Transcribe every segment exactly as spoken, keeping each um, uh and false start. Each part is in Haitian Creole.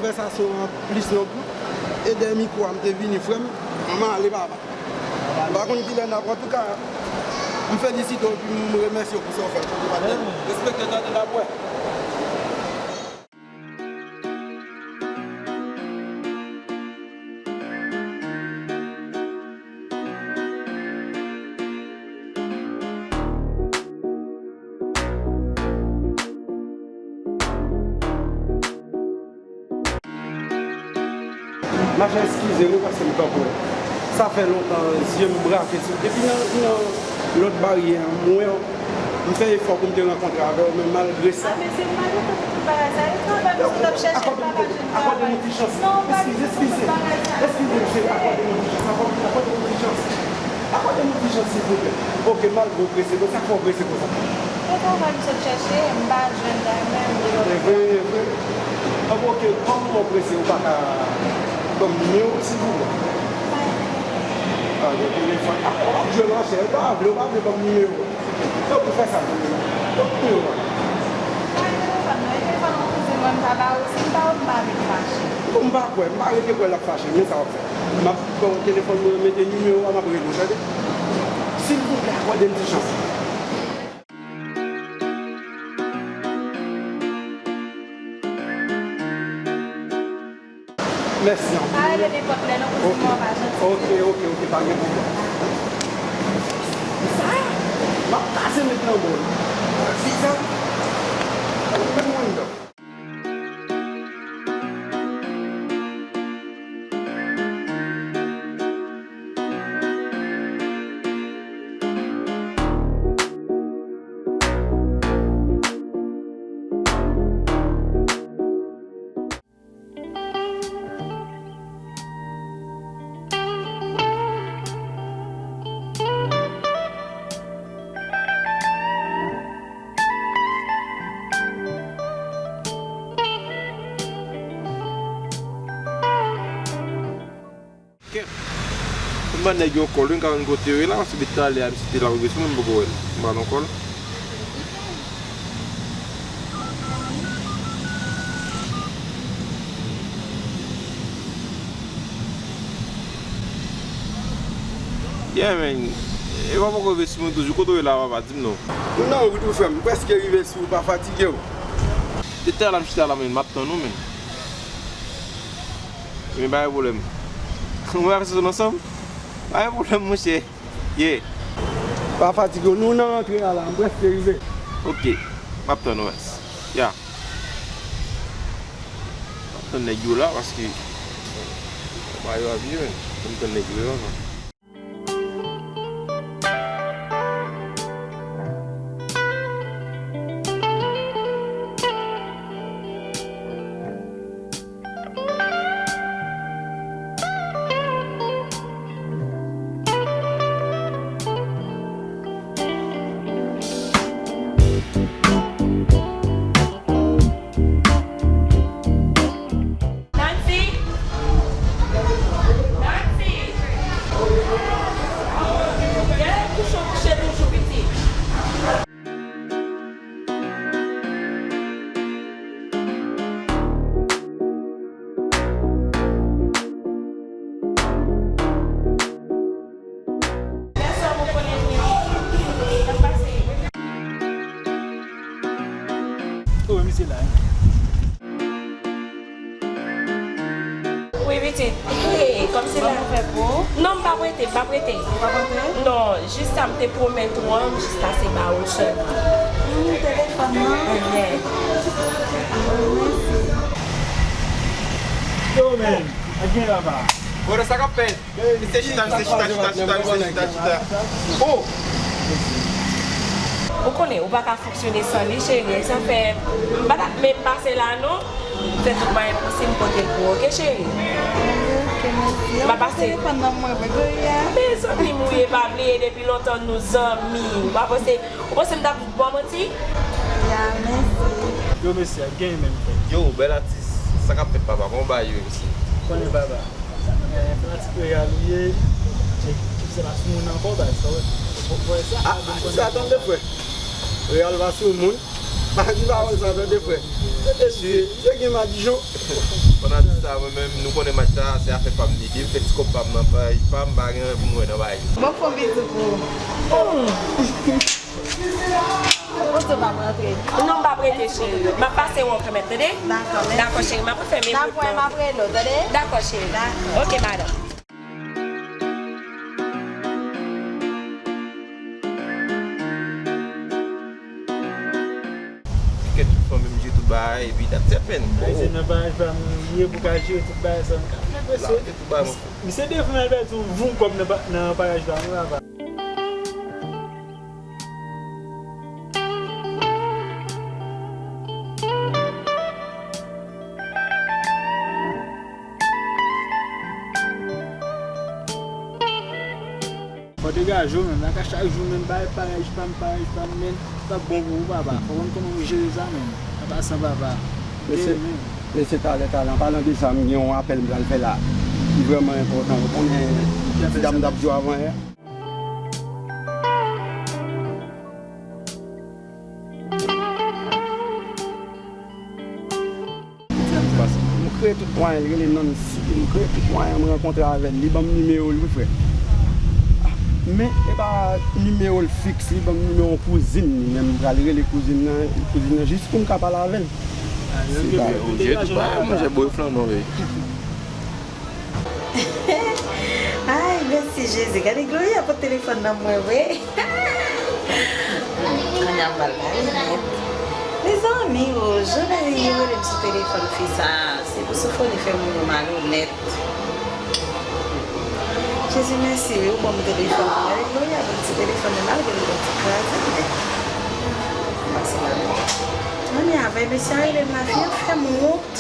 Konvèsasyon an plis long, e dèyè mikwo a m te vini, frè m, m ale papa. M pa konn kilè n ap, antouka, m felisite w epi m remèsye w pou sa w fè pou patnè m. Respekte, tande, n ap wè. Machè, eskize m wi paske m kanpe w. Sa fè lontan zye m brake sou, depi nan, nan lòt baryè an, m wè w. M fè efò pou m te rankontre avè w, men malgre sa. Ah, mesye, m pa gen tan pou tout bagay sa. E travay, mesye, m t ap chèche, m pa ka jwenn travay. Akòde m yon ti chans. Non, m pa gen tan pou tout bagay sa. Eskize, eskize, mesye, akòde m yon ti chans. Akòde, akòde m yon ti chans. Akòde m yon ti chans, silvouplè. Ok, malgre w prese, men sa k fè w prese konsa? Se travay m sot chèche, m pa jwenn travay, m gen lòt. E vre, e vre. Ah, ok, kòm w prese, ou pa ka ban m nimewo w, silvouplè? Ah, gen telefòn. Ah, w ap jwe machè, ou pa vle, ou pa vle ban m nimewo w. Donk, ou fè sa pou mwen. Donk, nimewo w. Pa gen telefòn, non, e telefòn yon kouzin mwen, m ta ba ou, si m ba ou, m pa vin fache. Non, m pa kwè, m pa rete kwè l ap fache, men sa w ap fè. M ap pran telefòn mwen, mete nimewo a, m ap rele w, tande? Silvouplè, akòde m ti chans. Mèsi anpil. Pa rele nenpòt lè non, pou di mwen pa janti. Ok, ok, ok, pa gen pwoblèm. Sa? M ap kase met nan bòl. Di sa. Mwen menm mwen menm. Kèt! Mwen ban nèg yo kòl wi, m ka konn kote yo ye la, paske depi talè a misye te la rive sou mwen, m poko wè l. M ba nou kòl. Yeah, man. E pa poko rive sou mwen toujou. Kote w ye la, papa? Di m non. Nou nan wout wi, frè m. M prèske rive sou ou, pa fatige w. Depi talè a m chita la, man, m ap tann ou, man. Men pa gen pwoblèm. Mwen avè se zòn ansanm? Pa gen pwoblèm, monchè. Yeah. Pa fatige w, nou nan rantre a la, m prèske rive. Ok. M ap tann ou, mès. Ya. M ap tann nèg yo la, paske pa yo ap vini, men. M tann nèg yo la. Nancy! Nancy! Gade kouch ou kouche toujou, pitit. Lè sa mwen konnen vre. Sa pase. Oh, misye la, hein. Wi, pitit. Hey, kòmsi la. Kòman fè pou? Non, m p ap rete, m p ap rete. Ou p ap antre? Non, jis sa m te pwomèt ou an, m jis pase ba ou sèlman. Hmm, telefòn nan? Mèsi. Yo, men, ak gen la ba. Brother, sa k ap fèt? Misye chita, misye chita, chita, chita, misye chita, chita. Oh! Ou konnen, ou pa ka fonksyone san li, cheri. Sa fè, m pa t ap menm pase la, non. M fè tout mwayen posib m pote l pou ou, oke, cheri? Ok, mèsi. M ap pase. Telefòn nan mwen, mwen, Gloria. Mezanmi, m ou ye, pa bliye, depi lontan nou zanmi. Ou pa panse, ou panse m t ap ba w manti? Ya, mèsi. Yo, mesye, ap gen menm fè. Yo, bèl atis. Sa k ap fèt, papa? Kòman bagay yo, mesye? Konnen, papa. Eh, fanatik Real ou ye, Chelsea pa sou moun ankò, baz, sa w wè. Ou wè sa? Ah, ah, sa, tande, frè. Real pa sou moun. Li pa wè sa, tande, frè. Mesye, misye gen madijon. Pandan di sa, mwen menm, nou konnen match la, se afè pa m li ye. M fè ti kòb pa m nan paj pa m, m pa gen anyen pou m wè nan bagay. Bon, fon bizou pou ou. Bon, se pa m rantre. Non, m p ap rete, cheri. M ap pase wè w kanmenm, tande? Dakò, mèsi. Dakò, cheri, m ap fèmen bout nan. N ap wè, m ap rele w, tande? Dakò, cheri. Dakò. Oke, madanm. Kèt, fanmi m jere tout bagay, epi that's it, man. Ay, se nan paraj pa m li ye pou ka jere tout bagay sa. M ka fè presyon. Misye defann al pèdi yon voum kòb nan pa-, nan paraj pa m, papa. Fò degaje w menm, lakay chak jou menm, bay paraj pa m, paraj pa m, men, p ap bon pou ou, papa. Fò w konn kòman pou jere sa menm. Papa san papa. Mesye, mesye, talè, talè, an palan de sa, m gen yon apèl m pral fè la. Li vrèman enpòtan. Ou konnen ti dam t ap jwe avan yè. Sa k pase? M kreye tout mwayen, li rele Nancy. M kreye tout mwayen, m rankontre avè l. Li ban m nimewo l, wi, frè. Ah, men, e pa nimewo l fiks, li ban m nimewo kouzin li. Men m pral rele kouzin nan, kouzin nan jis pou m ka pale avè l. Ah, se pa ou jere tout bagay, monchè, boy flanm non, wi. Ay, mèsi Jezi. Gade Gloria pot telefòn nan mwen vre. Kounye a m pral pale nèt. Mezanmi, o, jan nèg yo rele m sou telefòn fi sa, se pou Sofoni fè moun yo malonèt. Jezi mèsi, wi, ou ban m telefòn nan. Gade Gloria pran ti telefòn nan, malgre l pran ti kraze, men. Pase la. Ann avè mesye a rele m la, fi an fè m wont.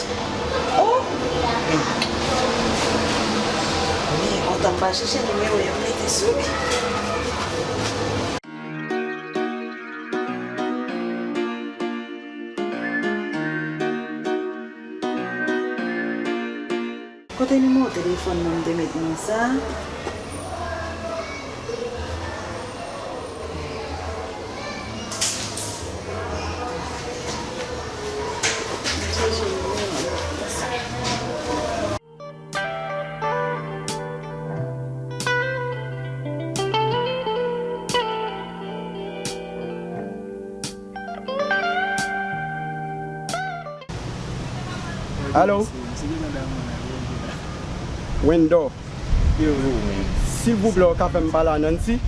Oh! Men, kontan m pa chèche nimewo yo mete sou li. Kote nimewo telefòn nan m te met nan sa? Alo? Wendor. Silvouplè, ou ka fè m pale a Nancy?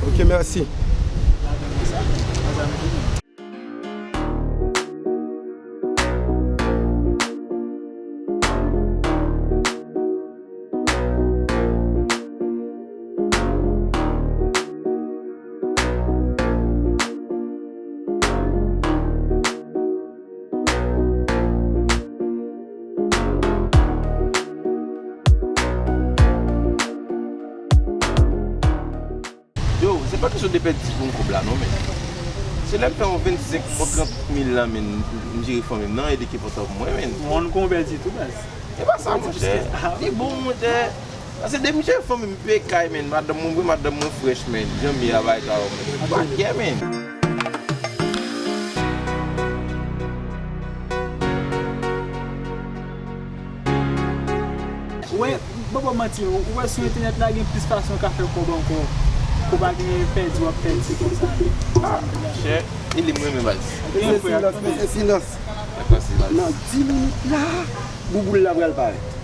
Ok, mèsi. Yo, se pa kesyon de pèdi ti bon kòb la non, men. Se lè m fè yon vennsenk ou trant mil la, men, m jere fanmi m nan, e de ki enpòtan pou mwen, men. Ou konn pèdi tou, baz. E pa sa, monchè. Li bon, monchè. Paske depi m jere fanmi m, m peye kay, men. Madanm mwen, vre madanm mwen frèch, men. Jan m ye a, bay sa yo, men. Pa kè, men. Ou wè, ban m manti, ou wè sou entènèt la gen plis fason w ka fè kòb ankò. Ou pa gen pèdi w ap pèdi konsa. Ah, chè, e li m renmen baz. Mete silans, mete silans. Nan dis minit la, bouboul la pral parèt.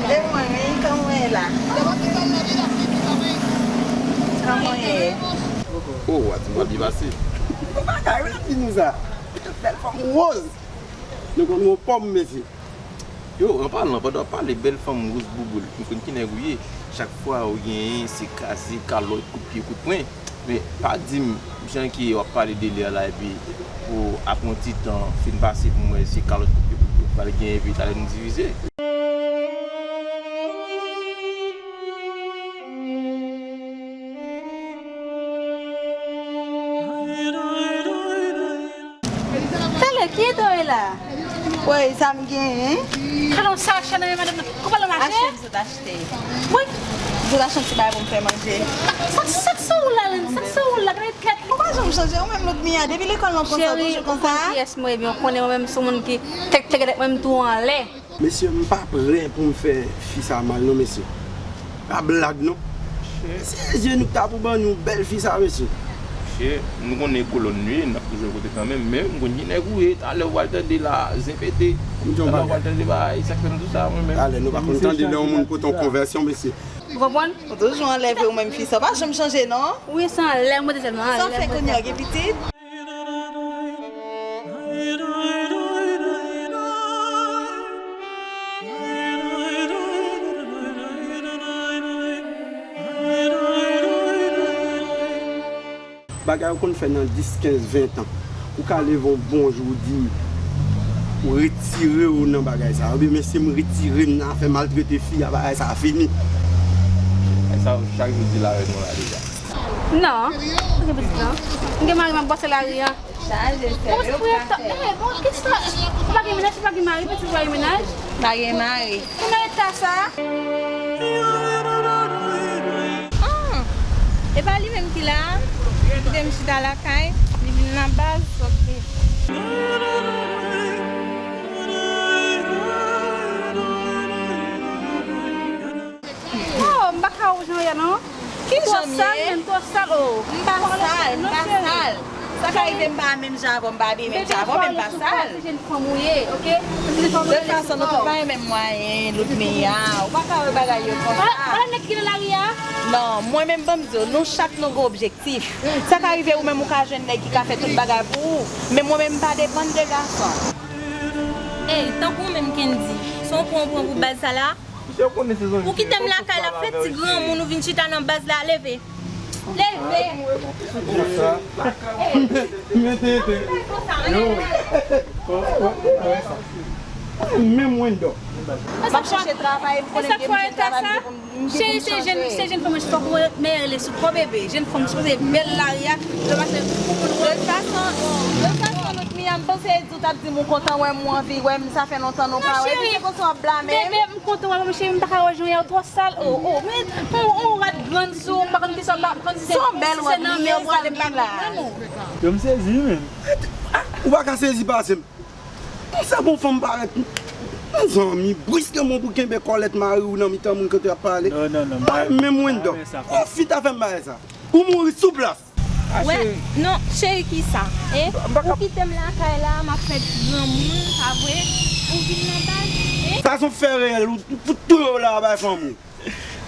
E mwen, wi, kòman w ye la? Kòman w ye? Oh, wa di m ap byen pase. Ou pa ka, wi, ap di nou sa. Tout bèl fanm wòz. Nou konn yon pòm, mesye. Yo, an palan, pandan w ap pale bèl fanm wòz bouboul, m konn ki nèg ou ye. Chak fwa ou genyen, se kraze, kalòt, kout pye, kout pwen. Men, pa di m, jan ke w ap pale de li a la, epi pou apre yon ti tan, fin pase pou m wè se kalòt, kout pye, kout pwen, pral genyen, epi talè nou divize. Ki eta w ye la? Woy, sa m genyen? Gade yon sachè nan men madanm nan. Koupe l mache. Achte, m sot achte. Woy. M sot achte yon ti bagay pou m fè manje. Sa, sa k sou ou la, Lèn? Sa k sou ou la? Gade tèt li. Ou pa janm chanje, ou menm Ludmilla. Depi lekòl lan konsa, ou toujou konsa. Cheri, ou konn kiyès mwen ye byen, ou konnen mwen menm sou moun ki tèk tèk tèt mwen m tou anlè. Mesye, m pa prè pou m fè fi sa mal non, mesye. Pa blag non. Mesye, se Eugénie ki ta pou ban nou bèl fi sa, mesye. Mesye, nou konnen kolòn nou ye, n ap toujou kote kanmenm, men m konn ki nèg ou ye, talè w pral tande la, zen pete, talè w pral tande bagay, sa k fè m di w sa, mwen menm. Talè, nou pa konn tande lè yon moun pote yon konvèsyon, mesye. Ou konprann? Ou toujou anlè vre ou menm fi sa, ou pa janm chanje non. Wi, se anlè m rete sèlman, anlè m rete. Sa w fè kounye a, gen pitit? Bagay ou konn fè nan dis, kenz, ven tan. Ou ka leve yon bon jou, ou di, ou retire w nan bagay sa. Oubyen, mesye, m retire m nan afè maltrete fi a, bagay sa fini. Bagay sa, chak jou di l avèk nou la deja. Non, m gen pitit non. M gen mari, m ap bwase lari a. Chaje, sè yo pa fè. Eh, bon, kisa? Ou pa gen mennaj, ou pa gen mari, pitit ou pa gen mennaj? Pa gen mari. Ki nan eta sa? Ah, e pa li menm ki la? Kite m chita lakay, li vin nan baz, oke. Oh, m pa ka wè jan w ye non. Ki jan m ye? Twò sal, menm twò sal, oh. M pa sal, m pa sal. Sa ka rive m pa menm jan avè w, m pa abiye menm jan avè w, men m pa sal. Se jèn fanm ou ye, oke? De tout fason, nou tout pa gen menm mwayen, Ludmilla. Ou pa ka wè bagay yo konsa. Wala nèg ki nan lari a. Non, mwen menm, ban m di w, nou chak nou gen objektif. Sa ka rive ou menm ou ka jwenn nèg ki ka fè tout bagay pou ou, men mwen menm m pa depann de gason. Ey, tankou ou menm Kendy, se yon pran ou pran pou baz sa la? Ou kite m lakay la, fè ti granmoun ou vin chita nan baz la, leve. Leve. Mete, mete. Yo. Menm Wendò. M ap chèche travay, m konnen m gen travay, m gen pou m Cheri, se jèn, se jèn fanm, fòk ou mete rele sou kò bebe. Jèn fanm sipoze bèl lari a, lè w mache pou moun wè. De fason, de fason, Ludmilla, m panse di w t ap di m ou kontan wè m, ou anvi wè m, sa fè lontan nou pa wè. Epi se konsa w ap blame m. Bebe, m kontan wè w, men cheri, m pa ka wè jan w ye, ou twò sal. Oh, oh, men, on, on rad grann sou ou, m pa konn kisa w pa konn si se, si se nan men w pral blag menm ou. Yo, m sezi, menm. Ou pa ka sezi pase m. Konsa bon fanm parèt. Mezanmi, briskman pou kenbe kòlèt mari w nan mitan moun kote y ap pale. Non, non, non, pa menm Wendò. Ou fit a fè m bagay sa. Ou mouri sou plas. Wè, non, cheri, kisa? Eh? Ou kite m lakay la, m ap fè ti granmoun, pa vre? Ou vin nan baz, eh? Sa se yon fè reyèl, ou fout touye w la bay fanm ou.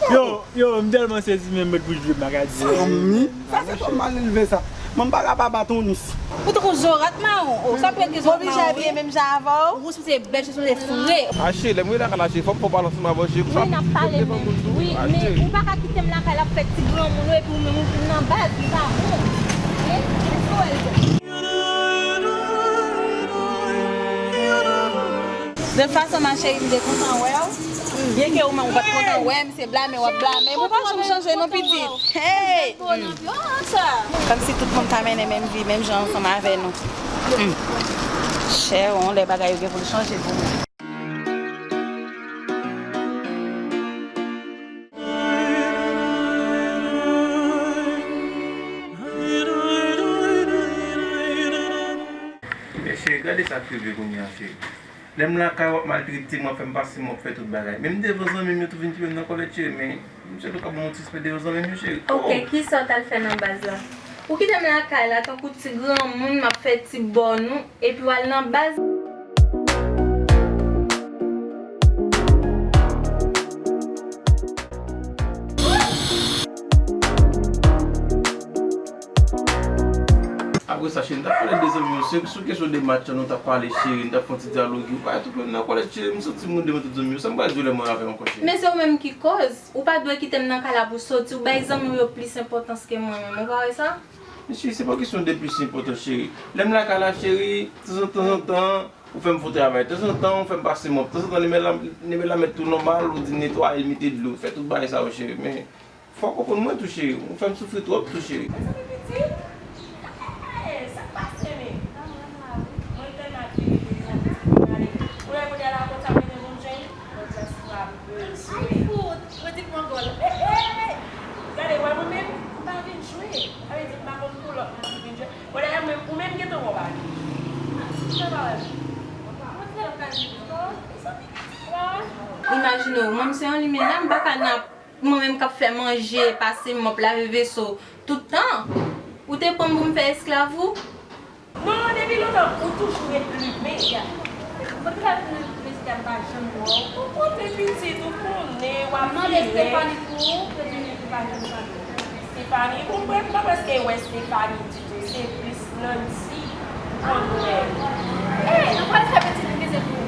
Yo, yo, m tèlman sezi menm mèt bouch vye m pa ka di. Zanmi, sa se fanm malelve sa. Mwen m pa ka pa bat yon nis. Ou tankou zorat mawon. Oh, sa pou ete zorat mawon. Oblije abiye menm jan avè w. Ou sipoze bèl, sipoze fre. A cheri, lè m rive lakay la, cheri, fò m fè w pale ansanm avè w, cheri. Wi, n ap pale menm. Wi, men ou pa ka kite m lakay la ap fè ti granmoun ou epi ou menm ou vin nan baz, li pa bon. Eh, se sou èl. De fason, ma chérie, m te kontan wè w. Byenke ou menm ou pa t kontan wè m, se blame w ap blame m. Ou pa janm chanje non, pitit. Hey! Kòmsi tout moun ta mennen menm vi, menm jan ansanm avè nou. Hmm. Chè, yon lè bagay yo gen pou l chanje pou mwen. Men cheri, gade sa k rive kounye a, cheri. Lè m lakay, w ap maltrete m, w ap fè m pase mòp, fè tout bagay. Menm devan zanmi m yo tou vin kenbe m nan kòlèt, cheri, men m sèl ou ka ban m yon ti respè devan zanmi m yo, cheri. Oke, kisa w t al fè nan baz la? Ou kite m lakay la tankou ti granmoun, m ap fè ti bòn ou, epi w al nan baz. Apre sa, cheri, m t ap pale de zanmi yo. Se sou kesyon de match lan nou t ap pale, cheri. M t ap fè yon ti dyaloge. Ou pa tou pran m nan kòlèt, cheri. M santi m wonde mwen tout zanmi yo. Sa m pral di w lè mwen avè w ankò, cheri? Men se ou menm ki kòz. Ou pa dwe kite m nan kay la pou soti. Ou bay zanmi w yo plis enpòtans ke mwen menm. Ou pa wè sa? Men cheri, se pa kesyon de plis enpòtans, cheri. Lè m lakay la, cheri, tanzantan, tanzantan, ou fè m fè travay. Tanzantan, ou fè m pase mòp. Tanzantan, li mèt la, li mèt la mèt tou nòmal, ou di netwaye, mete dlo, fè tout bagay sa yo, cheri. Men, fò w konprann mwen tou, cheri. Ou fè m soufri twòp tou, cheri. Mezanmi, pitit. Sa k pase, men? Mwen tèlman ap Imajine w, mwen m se yon limena, m pa ka nan, mwen menm k ap fè manje, pase mòp, lave veso, tout tan. Ou te pran m pou m fè esklav ou? Non, depi lontan, ou toujou ret limena. Mwen te ka vin limena, m pa janm wè w. Ou kote pitit, ou konnen, w ap vire. Mande Stephanie pou ou, Stephanie pa janm pale. Stephanie, ou, mwen pa prèske wè Stephanie ditou, se plis Nancy m konn wè. Ey, nou pral fè pitit m vizit pou ou.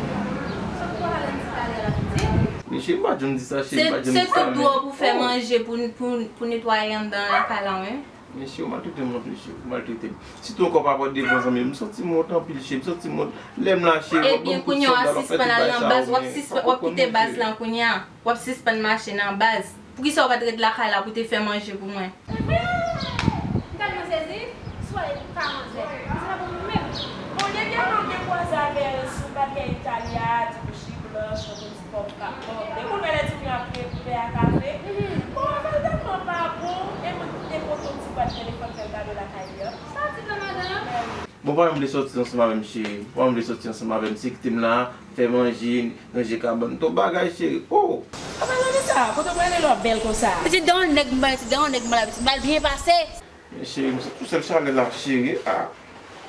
Sa w pral Nancy talè la pitit? Men cheri, m pa janm di sa, cheri, m pa janm di sa, men. Se tout dwa pou fè manje, pou, pou, pou netwaye anndan lakay la, wi. Men cheri, ou maltrete m anpil, cheri, ou maltrete m. Sitou ankò pa bò devan zanmi m, m santi m wont anpil, cheri, m santi m wont. Lè m la, cheri, w ap ban m kout sòt, w ap fè tout bagay sa yo, men w ap konprann mwen, cheri. Ebyen, kounye a, w a sispann al nan baz, w ap sispann, w ap kite baz lan kounye a. W ap sispann mache nan baz. Poukisa w pa t ret lakay la pou te fè manje pou mwen? Ehe! M tèlman sezi, swa e pa manzè. Se pa pou mwen menm. Bon, depi avan m te kwaze avè l sou pakè Italia, di bouch li blanch, yon ti pòm ka bon. Depi w wè lè di m ap pè a kafe. Bon, avè l tèlman pa bon, e mwen te pote yon ti bwat telefòn fè l kado lakay li an. Sa w di la, madanm? Bon, pa janm vle sòti ansanm avè m, cheri. Pa janm vle sòti ansanm avè m. Se kite m la, fè manje, ranje kabann, tout bagay, cheri. Oh! Apa nan sa, kote w prale lè w ap bèl konsa? Pitit dan yon nèg m pran, pitit dan yon nèg m pran la, pitit m al byen pase. Men cheri, m sou sèl chalè la, cheri. Ah!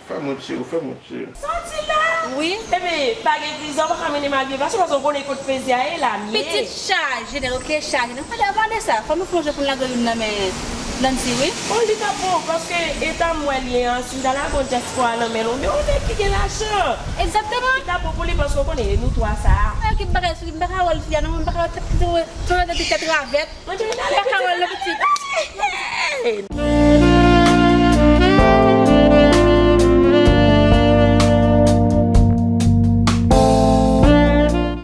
Fè m wont, cheri, fè m wont, cheri. Sòti la! Wi. Ebyen, pa gen kriz, ou pa ka mennen m al byen pase, paske w konnen kot fezi a ye la, m ye. Pitit chaje nèt, oke, chaje nèt. Pale, avan de sa, fò nou fè yon jè pou n lage youn nan men Nancy, wi. Bon, li t ap bon, paske eta m wè l ye an, si m ta lage yon dyaspora nan men l, oubyen yon nèg ki gen lajan. Egzakteman. Li t ap bon pou li, paske w konnen, e nou twa sa a. Mwen ki bagay sou li, m pa ka wè l fi a, non, m pa ka wè tèt, tèt, tèt, tèt ravèt. Mwen te rale pitit. Mwen pa ka wè l non pitit.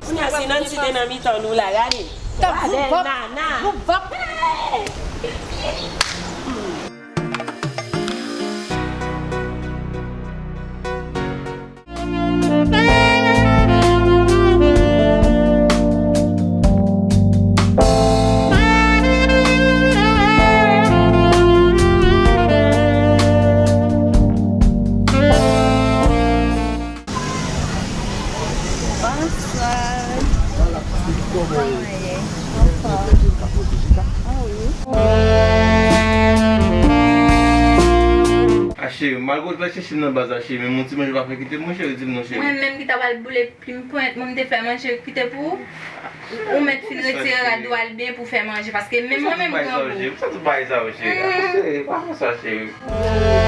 Kounye a, si Nancy te nan mitan nou la, gade. Gade, nana. Vouvop. Bonswa. Kòman w ye? Anfòm. Ah wi. Ah, cheri, malgre w t al chèche m nan baz la, cheri, men yon ti manje w pa fè kite m, mon cheri, di m non, cheri. Mwen menm ki ta pral boule plim pwent, mwen m te fè manje kite pou ou. Ou mèt fin retire rad ou al byen pou fè manje, paske menm mwen menm grangou. Sa tout bagay sa yo, cheri. Cheri, pa fè sa, cheri.